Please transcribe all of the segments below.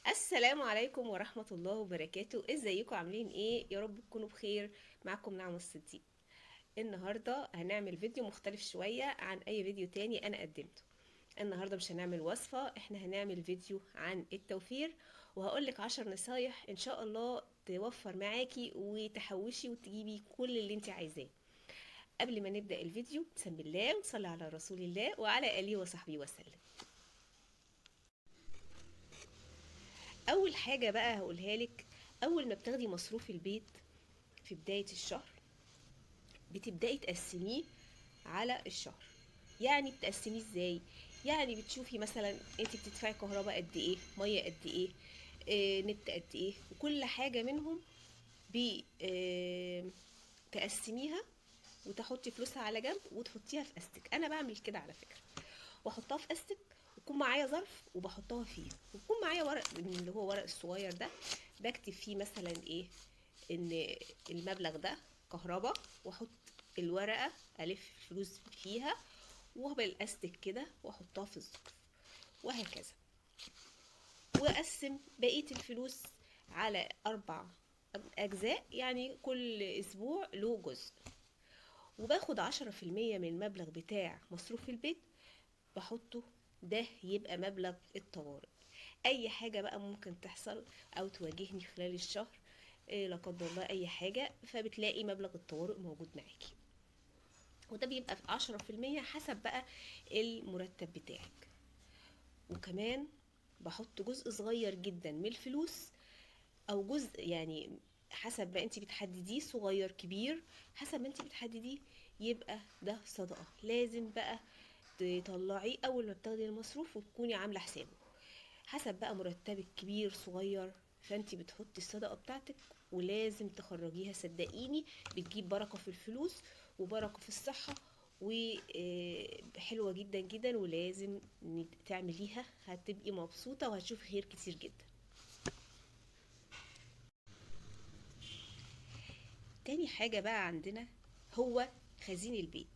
السلام عليكم ورحمة الله وبركاته. ازيكم عاملين ايه؟ يا رب تكونوا بخير. معكم نعمة الصديق. النهاردة هنعمل فيديو مختلف شوية عن اي فيديو تاني انا قدمته. النهاردة مش هنعمل وصفة، احنا هنعمل فيديو عن التوفير، وهقولك 10 نصايح ان شاء الله توفر معاكي وتحوشي وتجيبي كل اللي انت عايزاه. قبل ما نبدأ الفيديو بسم الله ونصلي على رسول الله وعلى آله وصحبه وسلم. أول حاجة بقى هقولها لك، أول ما بتاخدي مصروف البيت في بداية الشهر بتبدأي تقسميه على الشهر. يعني بتقسميه ازاي؟ يعني بتشوفي مثلا انت بتدفعي كهرباء قد ايه، مية قد ايه، نت قد ايه، وكل حاجة منهم تقسميها وتحطي فلوسها على جنب وتحطيها في استك. انا بعمل كده على فكرة، واحطها في استك ويكون معايا ظرف وبحطها فيه، ويكون معايا ورق من اللي هو ورق الصغير ده بكتب فيه مثلا ايه، ان المبلغ ده كهرباء، واحط الورقة الف الفلوس فيها وبالاستك كده واحطها في الظرف وهكذا. واقسم بقية الفلوس على 4 اجزاء، يعني كل اسبوع له جزء. وباخد عشرة في المية من المبلغ بتاع مصروف البيت بحطه، ده يبقى مبلغ الطوارئ. اي حاجة بقى ممكن تحصل او تواجهني خلال الشهر، لا قدر الله اي حاجة، فبتلاقي مبلغ الطوارئ موجود معاكي. وده بيبقى في عشرة في المية حسب بقى المرتب بتاعك. وكمان بحط جزء صغير جدا من الفلوس، او جزء يعني حسب ما انت بتحدديه، صغير كبير حسب ما انت بتحدديه، يبقى ده صدقة. لازم بقى تطلعيه اول ما بتاخدي المصروف وتكوني عاملة حسابه، حسب بقى مرتبك كبير صغير، فانت بتحطي الصدقة بتاعتك ولازم تخرجيها. صدقيني بتجيب بركة في الفلوس وبركة في الصحة، وحلوة جدا جدا، ولازم تعمليها، هتبقي مبسوطة وهتشوفي خير كتير جدا. تاني حاجة بقى عندنا هو خزين البيت.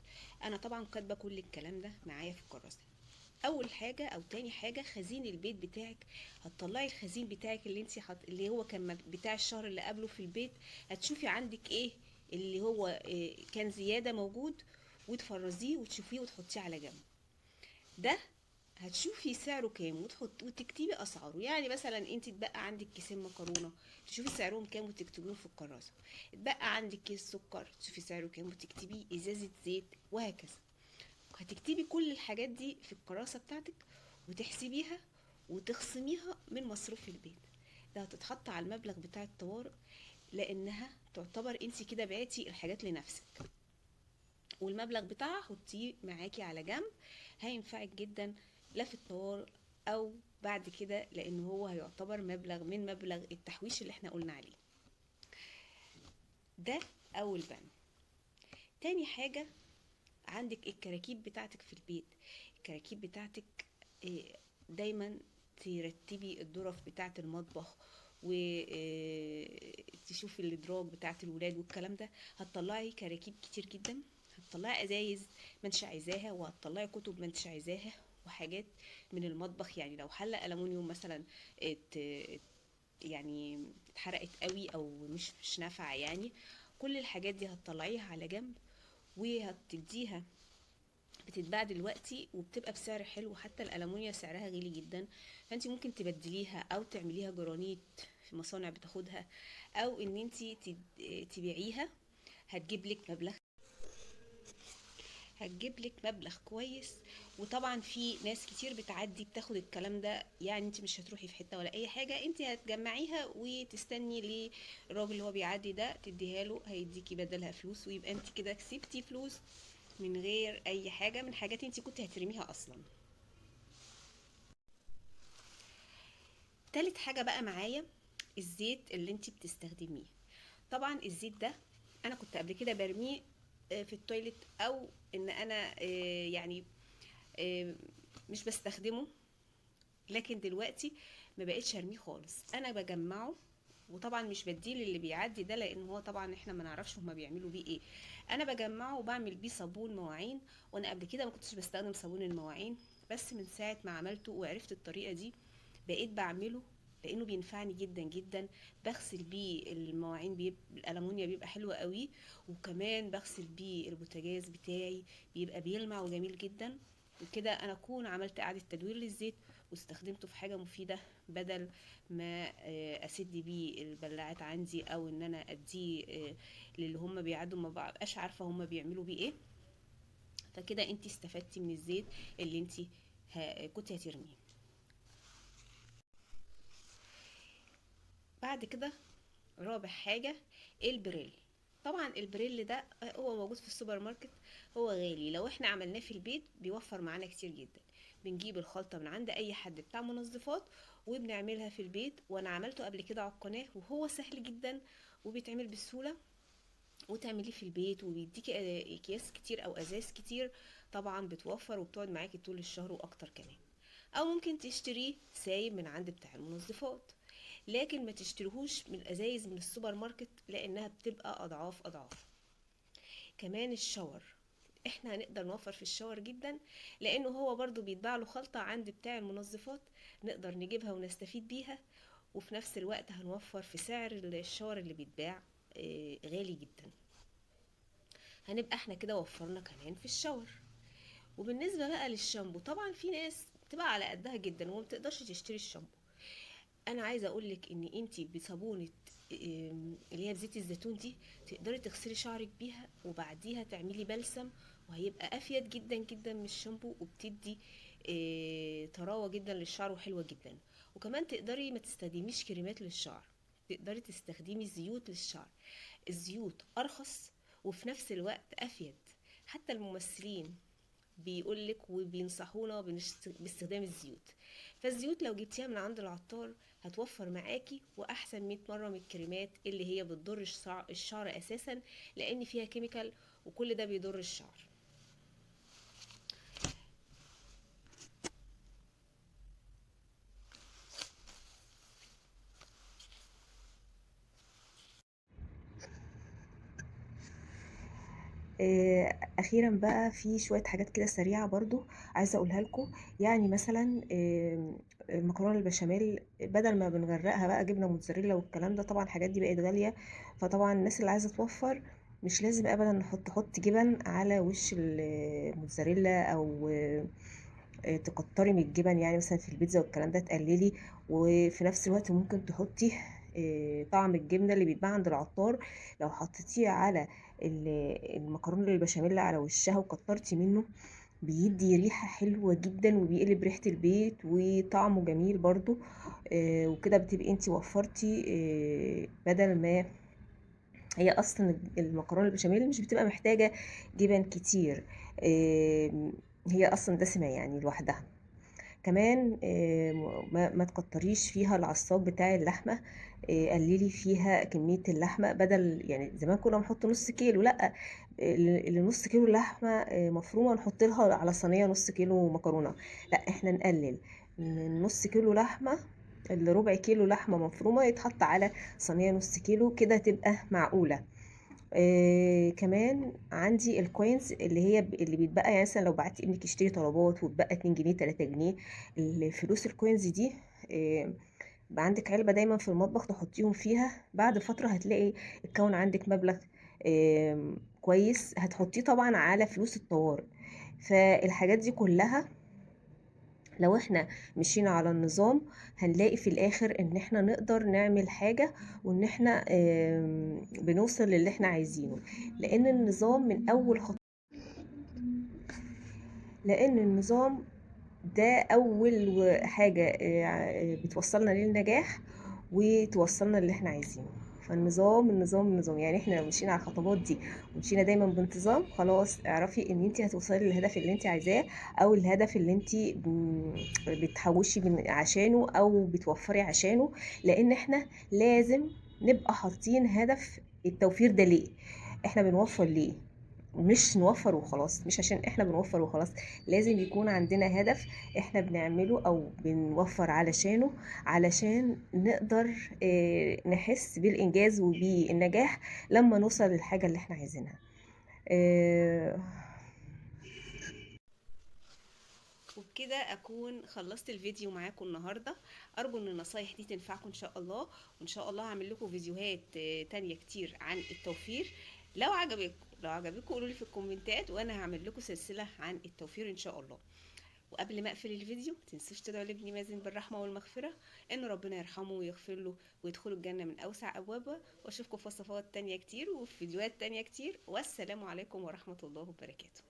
أنا طبعا كاتبة كل الكلام ده معايا في الكراسة. أول حاجة أو تاني حاجة خزين البيت بتاعك. هتطلعي الخزين بتاعك اللي انتي حط، اللي هو كان بتاع الشهر اللي قبله في البيت، هتشوفي عندك ايه اللي هو كان زيادة موجود، وتفرزيه وتشوفيه وتحطيه على جنب. ده هتشوفي سعره كام وتكتبي اسعاره. يعني مثلا انت اتبقى عندك كيسين مكرونه، تشوفي سعرهم كام وتكتبيهم في الكراسة. اتبقى عندك كيس سكر، تشوفي سعره كام وتكتبيه، ازازة زيت، وهكذا. هتكتبي كل الحاجات دي في الكراسة بتاعتك وتحسبيها وتخصميها من مصروف البيت. ده هتتحط على المبلغ بتاع الطوارئ، لانها تعتبر انت كده بعتي الحاجات لنفسك، والمبلغ بتاعها حطيه معاكي على جنب، هينفعك جدا لا في الطوارئ او بعد كده، لان هو هيعتبر مبلغ من مبلغ التحويش اللي احنا قلنا عليه. ده اول بند. تاني حاجة عندك الكراكيب بتاعتك في البيت. الكراكيب بتاعتك، دايما ترتبي الظرف بتاعت المطبخ، تشوفي الادراج بتاعت الولاد والكلام ده. هتطلعي كراكيب كتير جدا، هتطلعي ازايز ما انتش عايزاها، وهتطلعي كتب ما انتش عايزاها، وحاجات من المطبخ. يعني لو حلة ألمونيوم مثلا اتحرقت قوي او مش نافعة، كل الحاجات دي هتطلعيها على جنب وهتديها. بتتباع دلوقتي وبتبقى بسعر حلو، حتى الألمونيا سعرها غالي جدا، فانت ممكن تبدليها او تعمليها جرانيت في مصانع بتاخدها، او ان انت تبيعيها، هتجيب لك مبلغ كويس. وطبعا في ناس كتير بتعدي بتاخد الكلام ده، يعني انت مش هتروحي في حتة ولا اي حاجة، انت هتجمعيها وتستني للراجل اللي هو بيعدي ده تديها له، هيديكي بدلها فلوس، ويبقى انت كده كسبتي فلوس من غير اي حاجة، من حاجات انت كنت هترميها اصلا. تالت حاجة بقى معايا الزيت اللي انت بتستخدميه. طبعا الزيت ده انا كنت قبل كده برميه، في التويليت، او ان انا، مش بستخدمه، لكن دلوقتي ما بقتش ارميه خالص، انا بجمعه. وطبعا مش بديه للي بيعدي ده، لان هو طبعا احنا ما نعرفش هما بيعملوا بيه ايه. انا بجمعه وبعمل بيه صابون مواعين، وانا قبل كده ما كنتش بستخدم صابون المواعين، بس من ساعة ما عملته وعرفت الطريقة دي بقيت بعمله لانه بينفعني جدا جدا. بغسل بيه المواعين، الالمونيا بيبقى حلو قوي، وكمان بغسل بيه البوتاجاز بتاعي بيبقى بيلمع وجميل جدا. وكده انا اكون عملت اعادة تدوير للزيت واستخدمته في حاجة مفيدة، بدل ما اسد بيه البلاعات عندي، او ان انا اديه للي هم بيعدوا ما بقاش عارفة هم بيعملوا بيه ايه. فكده انتي استفدتي من الزيت اللي انتي كنتي هترميه. بعد كده رابع حاجة البريل. طبعا البريل ده هو موجود في السوبر ماركت، هو غالي، لو احنا عملناه في البيت بيوفر معانا كتير جدا. بنجيب الخلطة من عند اي حد بتاع منظفات وبنعملها في البيت، وانا عملته قبل كده على القناة، وهو سهل جدا وبيتعمل بسهولة، وتعمليه في البيت وبيديكي اكياس كتير او ازاز كتير، طبعا بتوفر وبتقعد معاكي طول الشهر واكتر كمان. او ممكن تشتريه سايب من عند بتاع المنظفات، لكن ما تشتريهوش من الازايز من السوبر ماركت لانها بتبقى اضعاف اضعاف. كمان الشاور، احنا هنقدر نوفر في الشاور جدا، لانه هو برضو بيتباع له خلطة عند بتاع المنظفات، نقدر نجيبها ونستفيد بيها، وفي نفس الوقت هنوفر في سعر الشاور اللي بيتباع غالي جدا. هنبقى احنا كده وفرنا كمان في الشاور. وبالنسبة بقى للشامبو، طبعا في ناس بتبقى على قدها جدا وما بتقدرش تشتري الشامبو. انا عايزه اقولك ان انتي بصابونه، اللي هي بزيت الزيتون دي تقدري تغسلي شعرك بيها، وبعديها تعملي بلسم، وهيبقى افيد جدا جدا من الشامبو، وبتدي طراوه جدا للشعر وحلوه جدا. وكمان تقدري ما تستخدميش كريمات للشعر، تقدري تستخدمي زيوت للشعر. الزيوت ارخص وفي نفس الوقت افيد. حتى الممثلين بيقولك وبينصحونا باستخدام الزيوت. فالزيوت لو جبتيها من عند العطار هتوفر معاكي، واحسن 100 مرة من الكريمات اللي هي بتضر الشعر اساسا، لان فيها chemical وكل ده بيضر الشعر. اخيرا بقى في شوية حاجات كده سريعة برضو عايزه اقولها لكم. مثلا، المكرونه البشاميل بدل ما بنغرقها بقى جبنه موتزاريلا والكلام ده، طبعا الحاجات دي بقت غالية، فطبعا الناس اللي عايزه توفر مش لازم ابدا تحط جبن على وش الموتزاريلا، او تكتري من الجبن، مثلا في البيتزا والكلام ده تقللي، وفي نفس الوقت ممكن تحطي طعم الجبنة اللي بيتباع عند العطار، لو حطيتيه على المكرونه البشاميل على وشها وكترتي منه بيدي ريحه حلوة جدا، وبيقلب ريحه البيت وطعمه جميل برضو. وكده بتبقي انتي وفرتي، بدل ما هي اصلا المكرونه البشاميل مش بتبقى محتاجه جبن كتير، هي اصلا دسمة لوحدها. كمان، ما تكتريش فيها العصاج بتاع اللحمة، قللي فيها كمية اللحمة، بدل زمان كنا بنحط نص كيلو، لا، اللي نص كيلو لحمه، مفرومه نحط لها على صينية نص كيلو مكرونه، لا احنا نقلل من نص كيلو لحمه لربع كيلو لحمه مفرومه يتحط على صينية نص كيلو، كده تبقى معقولة. كمان عندي الكوينز اللي هي اللي بيتبقى، مثلا لو بعتي ابنك يشتري طلبات واتبقى 2 جنيه 3 جنيه، الفلوس الكوينز دي، بقى عندك علبة دايما في المطبخ تحطيهم فيها، بعد فترة هتلاقي اتكون عندك مبلغ، كويس، هتحطيه طبعا على فلوس الطوارئ. فالحاجات دي كلها لو احنا مشينا على النظام هنلاقي في الاخر ان احنا نقدر نعمل حاجة، وان احنا، بنوصل للي احنا عايزينه، لان النظام من اول خطوة، لان النظام ده اول حاجة، بتوصلنا للنجاح وتوصلنا للي احنا عايزينه. فالنظام، النظام، النظام، احنا لو مشينا على الخطوات دي ومشينا دايما بانتظام، خلاص اعرفي ان انت هتوصلي للهدف اللي انت عايزاه، او الهدف اللي انت بتحوشي عشانه او بتوفري عشانه، لان احنا لازم نبقى حاطين هدف التوفير ده ليه، احنا بنوفر ليه، مش نوفر وخلاص، مش عشان احنا بنوفر وخلاص، لازم يكون عندنا هدف احنا بنعمله او بنوفر علشانه، علشان نقدر، نحس بالانجاز وبالنجاح لما نوصل للحاجة اللي احنا عايزينها. وبكده اكون خلصت الفيديو معاكم النهارده. ارجو ان النصايح دي تنفعكم ان شاء الله، وان شاء الله هعمل لكم فيديوهات تانية كتير عن التوفير. لو عجبكم قولوا لي في الكومنتات، وانا هعمل لكم سلسلة عن التوفير ان شاء الله. وقبل ما اقفل الفيديو متنسوش تدعوا لابني مازن بالرحمة والمغفرة، ان ربنا يرحمه ويغفر له ويدخله الجنة من اوسع ابوابها. واشوفكم في وصفات تانية كتير وفي فيديوهات تانية كتير، والسلام عليكم ورحمة الله وبركاته.